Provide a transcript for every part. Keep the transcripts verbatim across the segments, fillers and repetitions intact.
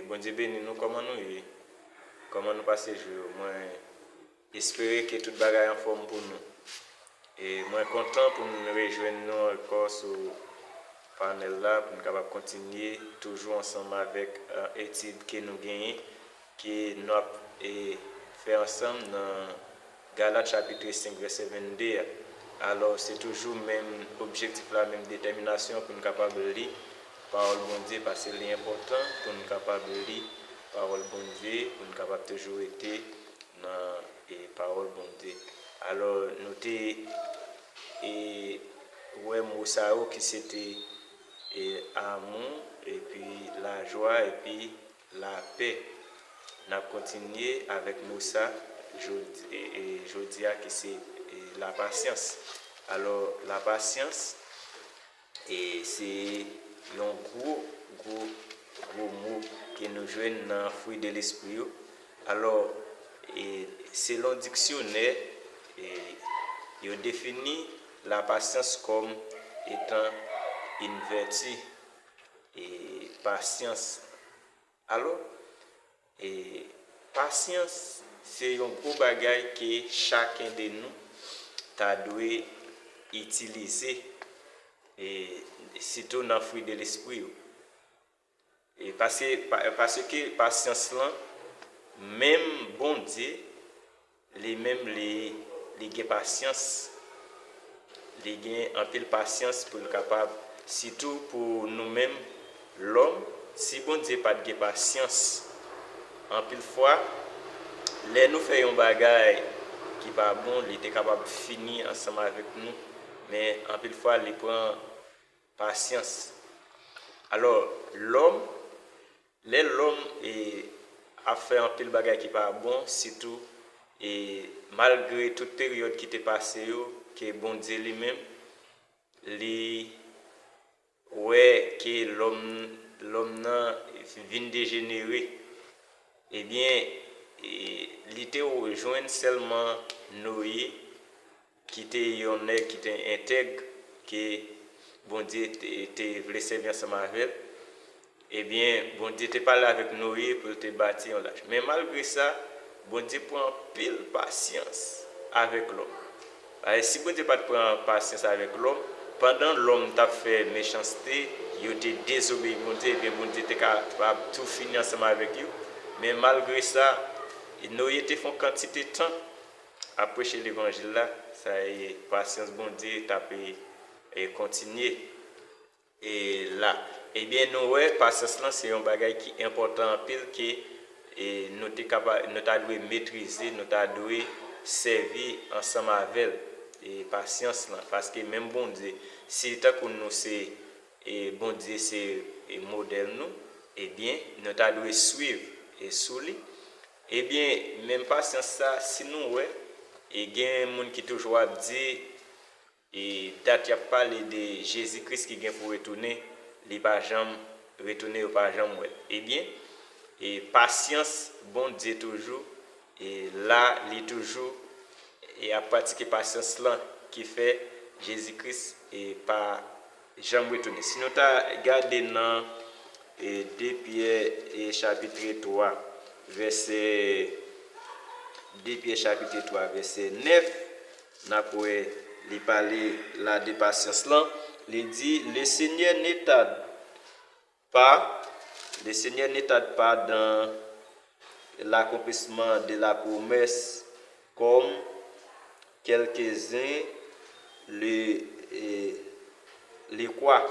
Bondye beni nou, kòman nou ye? Kòman nou pase jou yo? Mwen espere ke tout bagay anfòm pou nou. E mwen kontan pou m rejwenn nou ankò sou panèl la, pou n kapab kontinye toujou ansanm avèk, eh, etid ke nou genyen, ke n ap, eh, fè ansanm nan Galat chapit senk vèsè vennde a. Alò, se toujou menm objektif la, menm detèminasyon pou n kapab li pawòl Bondye, paske li enpòtan pou n kapab li pawòl Bondye, pou n kapab toujou rete nan, eh, pawòl Bondye. Alò, nou te, eh, wè mo sa yo ki se te, eh, amou, epi lajwa, epi lapè. N ap kontinye avèk mo sa jodi, e, e, jodi a ki se, e, lapasyans. Alò, lapasyans, e, se yon gwo, gwo, gwo mo ke nou jwenn nan fwi de lespri yo. Alò, e, selon diksyonè, e, yo defini lapasyans kòm etan une vertu, e, pasyans. Alò, e, pasyans se yon gwo bagay ke chaken de nou ta dwe itilize, e, sitou nan fwi de lespri yo. E, paske, pa, paske pasyans lan, menm Bondye, li menm, li, li gen pasyans. Li gen anpil pasyans pou l kapab, sitou pou nou menm, lòm, si Bondye pa t gen pasyans, anpil fwa, lè nou fè yon bagay ki pa bon, li te kapab fini ansanm avèk nou, men anpil fwa, li pran pasyans. Alò, lòm, lè lòm, e, ap fè anpil bagay ki pa bon, sitou, e, malgre tout peryòd ki te pase yo, ke Bondye li menm, li wè ke lòm, lòm nan vin dejenere, ebyen, e, li te jwenn sèlman Noye, ki te yon nèg ki te entèg, ke Bondye te, te vle sèvi ansanm avè l, ebyen, Bondye te pale avèk Noye pou l te bati yon lach. Men malgre sa, Bondye pran anpil pasyans avèk lòm. Paske si Bondye pa t pran pasyans avèk lòm, pandan lòm t ap fè mechanste, yo te dezobeyi Bondye, ebyen, Bondye te kapab tou fini ansanm avèk yo. Men malgre sa, Noye te fè yon kantite tan ap preche levanjil la, sa e pasyans Bondye t ap, e, e, kontinye, e, la. Ebyen, nou wè, pasyans lan se yon bagay ki enpòtan anpil ke, e, nou te kapa-, nou ta dwe metrize, nou ta dwe sèvi ansanm avè l, e, pasyans lan. Paske menm Bondye, si tankou nou se, e, Bondye se, e, modèl nou, ebyen, nou ta dwe swiv, e, sou li. Ebyen, menm pasyans sa, si nou wè, e, gen moun ki toujou ap di, e, dat y ap pale de Jezi Kris ki gen pou retounen, li pa janm retounen, yo pa janm wè l. Ebyen, e, pasyans Bondye toujou, e, la, li toujou, e, ap pratike pasyans lan ki fè Jezi Kris, e, pa janm retounen. Si nou ta gade nan, e, de Pyè, e, chapit twa, vèsè, de Pyè chapit twa, vèsè nèf, n ap wè li pale la de pasyans lan. Li di, Le Seigneur ne tarde pas, le Seigneur ne tarde pas dans l'accomplissement de la promesse, comme quelques-uns le, eh, le croient.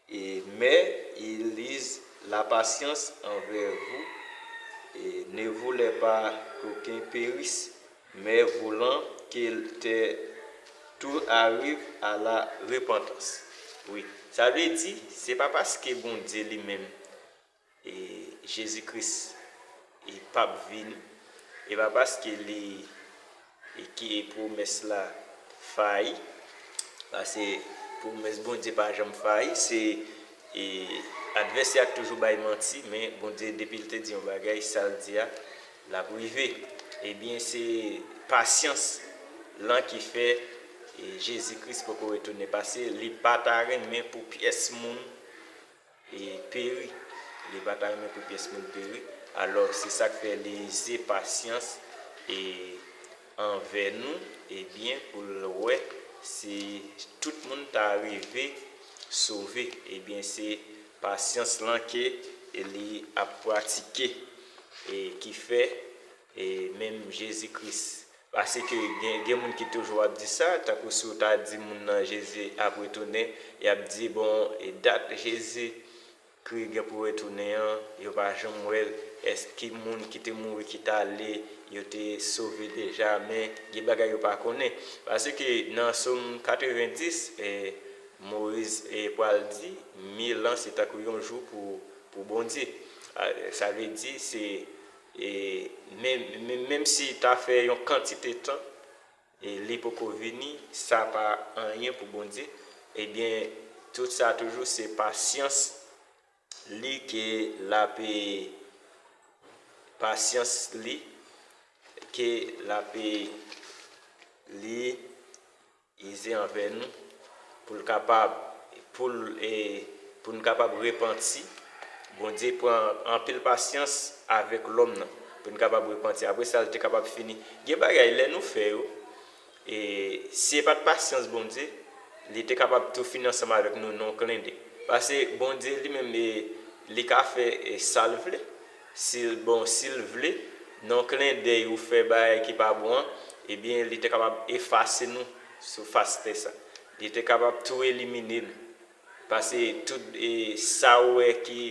Et, mais il use la patience envers vous, et ne voulez pas qu'aucun périsse, mais voulant que te-, tout arrive à la repentance. Wi, sa vle di, se pa paske Bondye li menm, e, Jezi Kris, e, p ap vini, e pa paske li, e, ki pwomès la fayi, paske pwomès Bondye pa janm fayi, se, e, advèsè a k toujou bay manti, men Bondye, depi l te di yon bagay, sa l di a, l ap rive. Ebyen, se pasyans lan ki fè, e, Jezi Kris poko retounen, paske li pa ta renmen pou pyès moun, e, peri. li pa ta renmen pou pyès moun peri. Alò, se sa k fè li ize pasyans e anvè nou, ebyen, pou l wè si tout moun ta rive sove. Ebyen, se pasyans lan ke li ap pratike, e ki fè, e menm Jezi Kris. Paske gen, gen moun ki toujou ap di sa, tankou si w ta di moun nan Jezi ap retounen, y ap di, bon, e dat Jezi Kri gen pou retounen an, yo pa janm wè l. Èske moun ki te mouri, ki t ale, yo te sove deja? Men gen bagay yo pa konnen. Paske nan Sòm katrevendis, eh, Moyiz, eh, pral di, mil an se tankou yon jou pou, pou Bondye. Ah, sa vle di, se, eh, menm, menm, menm si ta fè yon kantite tan, e li poko vini, sa pa anyen pou Bondye. Ebyen, tout sa toujou se pasyans li ke l ap, pasyans li ke l ap, li ize anvè nou, pou l kapab, pou l, e, pou n kapab repanti. Bondye pran anpil pasyans avèk lòm nan, pou n kapab repanti. Apre sa, l te kapab fini. Gen bagay, lè nou fè yo, e, si se pa t pasyans Bondye, li te kapab tou fini ansanm avèk nou nan yon klendè. Paske Bondye li menm, e, li ka fè, e, sa l vle. Si l, bon, si l vle, nan yon klendè ou fè bagay ki pa bon an, ebyen, li te kapab efase nou sou fas tè sa. Li te kapab tou elimine nou. Paske tout, e, sa ou wè ki,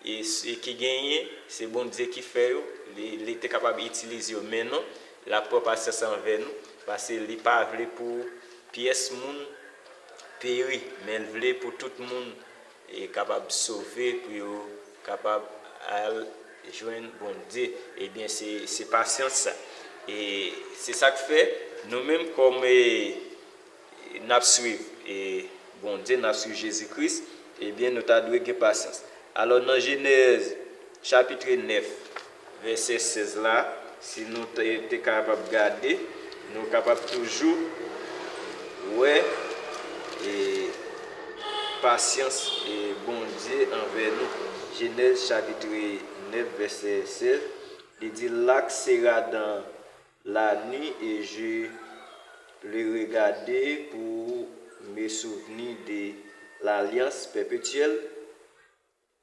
e, s-, e, ki genyen, se Bondye ki fè yo. Li, li te kapab itilize yo. Men non, l ap pran pasyans anvè nou, paske li pa vle pou pyès moun peri, men l vle pou tout moun, e, kapab sove, pou yo kapab al jwenn Bondye. Ebyen, se, se pasyans sa. E se sa k fè, nou menm kòm, e, n ap swiv, e, Bondye, n ap swiv Jezi Kris, ebyen, nou ta dwe gen pasyans. Alò, nan Jenèz, chapit nèf, vèsè sèz la, si nou te, te kapab gade, nou kapab toujou wè, e, pasyans, e, Bondye anvè nou. Jenèz, chapit nèf, vèsè sèz, li di, L'arche sera dans la nuit, et je le regarderai pour me souvenir de l'alliance perpétuelle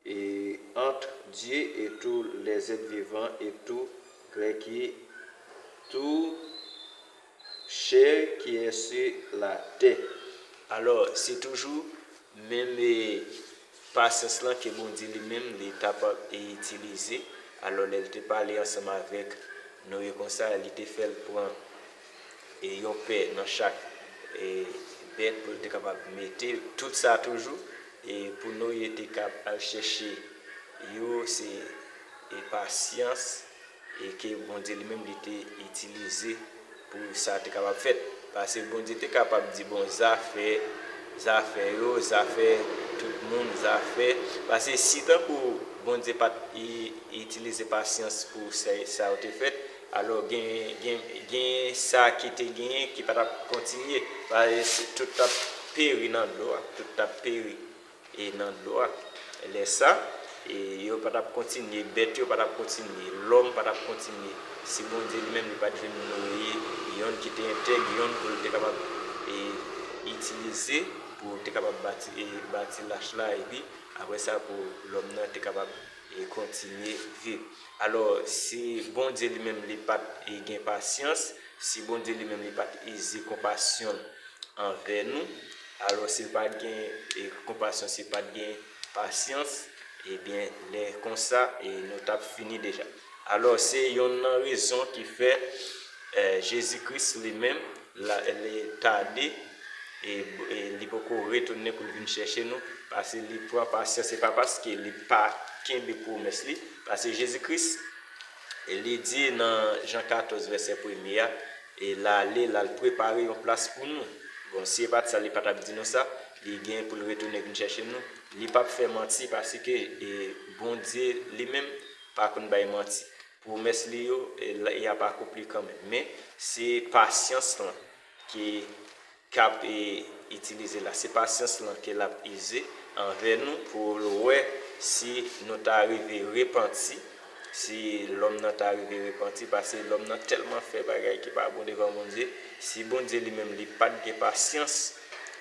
et entre Dieu et tous les êtres vivants et tout clair qui, tout chair qui est sur la terre. Alò, se toujou menm, e, pasyans lan ke Bondye li menm li t ap, e, itilize. Alò, lè l te pale ansanm avèk Noye konsa, li te fè l pran, e, yon pè nan chak, e, bèt pou l te kapab mete. Tout sa toujou, e, pou Noye te kab al chèche yo, se, e, pasyans, e, ke Bondye li menm li te itilize pou sa te kapab fèt. Paske Bondye te kapab di, bon, zafè, zafè yo, zafè tout moun, zafè. Paske si tankou Bondye pa t i-, itilize pasyans pou sa, sa yo te fèt, alò gen, gen, gen sa ki te genyen ki pa t ap kontinye. Paske tout t ap peri nan dlo a, tout t ap peri e nan dlo a. Lè sa, e yo pa t ap kontinye, bèt yo pa t ap kontinye, lòm pa t ap kontinye. Si Bondye li menm li pa t jwenn Noye, yonn ki te entèg, yonn pou l te kapab, e, itilize, pou te kapab bati, e, bati lach la, epi apre sa pou lòm nan te kapab, e, kontinye viv. Alò, si Bondye li menm li pa t, e, gen pasyans, si Bondye li menm li pa t ize konpasyon l anvè nou, alò, si l pa t gen, e, konpasyon, si l pa t gen pasyans, ebyen, lè konsa, e, nou t ap fini deja. Alò, se yonn nan rezon ki fè, e, Jezi Kris li menm, la, li tade, e, e li poko retounen pou l vin chèche nou, paske li pran pasyans, se pa paske li pa kenbe pwomès li, paske Jezi Kris, e li di nan Jan katòz, vèsè premye a, e l ale, l al prepare yon plas pou nou. Bon, si se pa t sa, li pa t ap di nou sa, li gen pou l retounen vin chèche nou. Li p ap fè manti, paske, e, Bondye li menm pa konn bay manti. Pwomès li yo, e, l, y ap akonpli kanmenm. Men, se pasyans lan ki, k ap, e, itilize la. Se pasyans lan ke l ap ize anvè nou pou l wè Si nou ta rive repanti, si lòm nan ta rive repanti, paske lòm nan tèlman fè bagay ki pa bon devan Bondye, si Bondye li menm li pa t gen pasyans,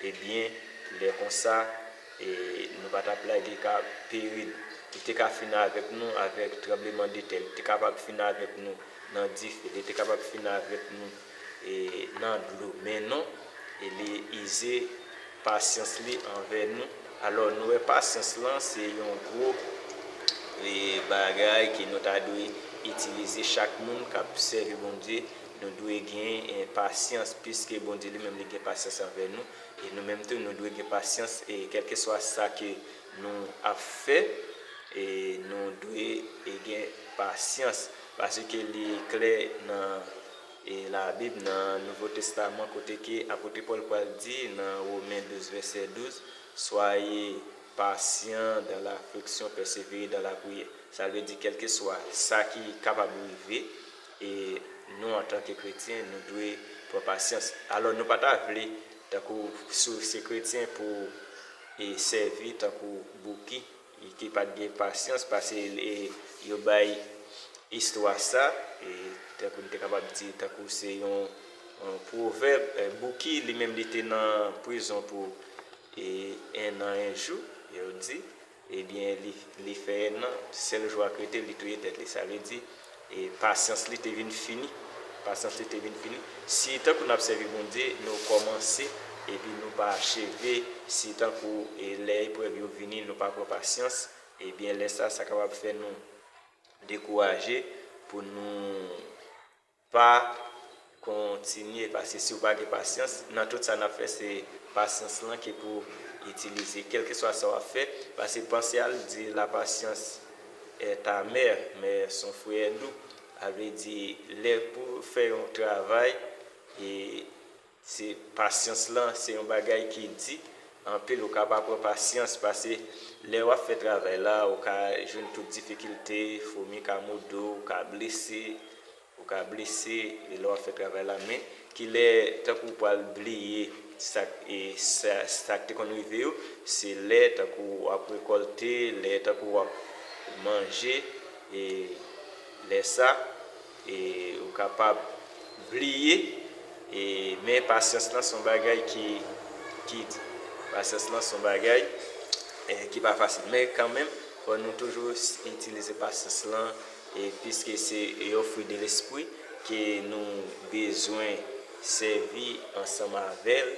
ebyen, lè konsa, e, nou pa t ap lage ka peri. Li te ka fin avèk nou avèk tranblemanntè, li te kapab fin avèk nou nan dife, li te kapab fin avèk nou, e, nan dlo. Men non, e li ize pasyans li anvè nou. Alò, nou wè pasyans lan se yon gwo, e, bagay ke nou ta dwe itilize. Chak moun k ap sèvi Bondye, nou dwe gen, e, pasyans, piske Bondye li menm li gen pasyans anvè nou. E nou menm tou, nou dwe gen pasyans, e kèlkeswa sa ke nou ap fè, e nou dwe, e, gen pasyans, paske li klè nan, e, Labib, nan Nouvo Testaman, kote ke apot Pòl pral di nan Women douz vèsè douz, Soyez patients dans l'affliction, persévérez dans la prière. Sa vle di, kèlkeswa sa ki kapab rive, e nou, antanke kretyen, nou dwe pran pasyans. Alò, nou pa ta vle, tankou, si w se kretyen, pou, e, sèvi tankou Bouki, e, ki pa t gen pasyans, paske, e, yo bay istwa sa, e, tankou n te kapab di, tankou se yon, yon pwovèb, e, Bouki, li menm, li te nan prizon pou, e, en an, en jou, yo di, ebyen, li, li fè en an, sèl jou a k rete, li touye tèt li. Sa vle di, e, pasyans li te vin fini. Pasyans li te vin fini. Si, tankou n ap sèvi Bondye, nou kòmanse, epi nou pa acheve, si tankou, e, lè eprèv yo vini, nou pa pran pasyans, ebyen, lè sa, sa kapab fè nou dekouraje, pou nou pa kontinye, paske si w pa gen pasyans, nan tout sa n ap fè, se pasyans lan ke pou itilize, kèlkeswa sa w ap fè, paske panse a l di, la patience est amère, mais son fruit est doux. Sa vle di, lè pou fè yon travay, e se pasyans lan, se yon bagay ki di anpil, ou ka pa pran pasyans, paske lè w ap fè travay la, ou ka jwenn tout difikilte, foumi ka mòde w, ou ka blese, ou ka blese, e lè w ap fè travay la, men kilè, tankou w pral bliye sa, e sa, sa k te konn rive yo, se lè, tankou w ap rekòlte, lè, tankou w ap manje, e lè sa, e ou kapab bliye, e, men pasyans lan se yon bagay ki, ki, pasyans lan se yon bagay, e, ki pa fasil. Men kanmenm, fò nou toujou s-, itilize pasyans lan, e, piske se yon fwi de lespri ke nou bezwen sèvi ansanm avè l,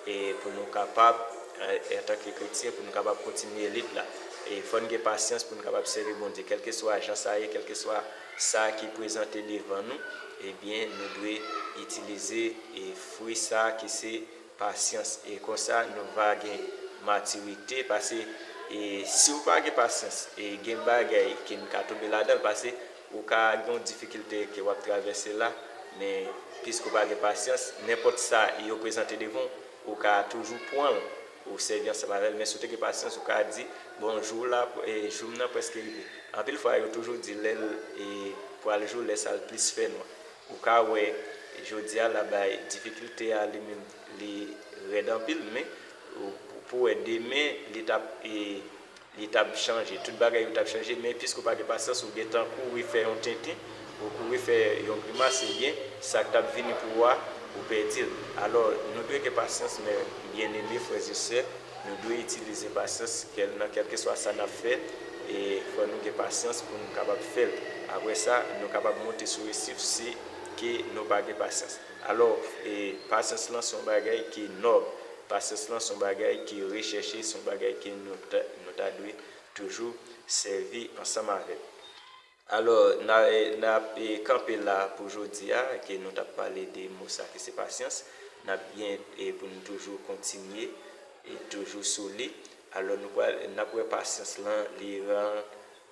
e, pou nou kapab, e, antanke kretyen, pou nou kapab kontinye lit la. E fò n gen pasyans pou nou kapab sèvi Bondye, kèlkeswa jan sa ye, kèlkeswa sa ki prezante devan nou, ebyen, nou dwe itilize, e, fwi sa ki se pasyans. E konsa, nou va gen matirite, paske, e, si w pa gen pasyans, e gen bagay ke n ka tonbe ladan l, paske ou ka gen yon difikilte ke w ap travèse la, men piske w pa gen pasyans, nenpòt sa yo prezante devan w, ou ka toujou pran l, ou sèvi ansanm avè l. Men si w te gen pasyans, ou ka di, bon, jou la, e, jou m nan prèske rive. Anpil fwa, yo toujou di lè l, e, pral jou, lè sa l plis fè nwa. Ou ka wè, jodi a la, bay difikilte a li menm, li rèd anpil, men ou, pou wè demen, li t ap, e, li t ap chanje. Tout bagay yo t ap chanje, men piske w pa gen pasyans, ou gentan kouri fè yon tenten, ou kouri fè yon grimas, ebyen, sa k t ap vini pou ou a, ou pèdi l. Alò, nou dwe gen pasyans, men byeneme, frè e sè, nou dwe itilize pasyans kèl-, nan kèlkeswa sa n ap fè, e fò nou gen pasyans pou nou kapab fè l. Apre sa, nou kapab monte sou resif si ke nou pa gen pasyans. Alò, e, pasyans lan se yon bagay ki nòb. Pasyans lan se yon bagay ki rechèche, se yon bagay ke nou ta, nou ta dwe toujou sèvi ansanm avè l. Alò, n a, e, n ap, e, kanpe la pou jodi a, ke nou t ap pale de mo sa ki se pasyans. N ap gen, e, pou nou toujou kontinye, e toujou sou li. Alò, nou pral, n ap wè pasyans lan, li ran,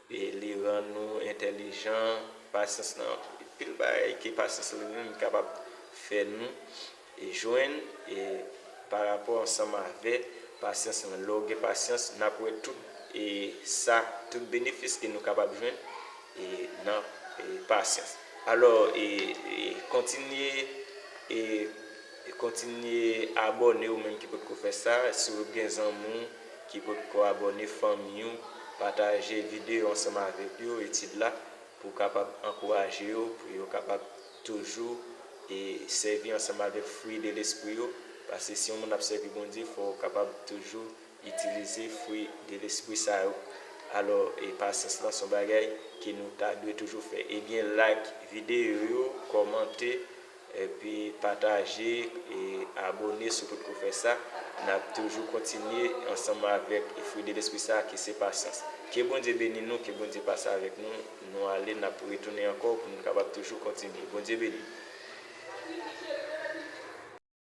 e, li rann nou entèlijan. Pasyans lan, pil bagay ke pasyans lan li menm kapab fè nou, e, jwenn, e, pa rapò ansanm avè pasyans lan. Lè w gen pasyans, n ap wè tout, e, sa, tout benefis ke nou kapab jwenn, e, nan, e, pasyans. Alò, e, e, kontinye, e, kontinye abòne ou menm ki potko fè sa. Si w gen zanmi w ki potko abòne, fanmi w, pataje videyo ansanm avèk yo, etid la, pou kapab ankouraje yo, pou yo kapab toujou e sèvi ansanm avèk fwi de lespri yo, paske si yon moun ap sèvi Bondye, fò w kapab toujou itilize fwi de lespri sa yo. Alò, e pasyans lan se yon bagay ke nou ta dwe toujou fè. Ebyen, like videyo yo, kòmante, epi pataje e abòne si w potko fè sa. N ap toujou kontinye ansanm avèk fwi de lespri sa a ki se pasyans. Ke Bondye beni nou, ke Bondye pase avèk nou. Nou ale, n ap retounen ankò pou nou kapab toujou kontinye. Bondye beni.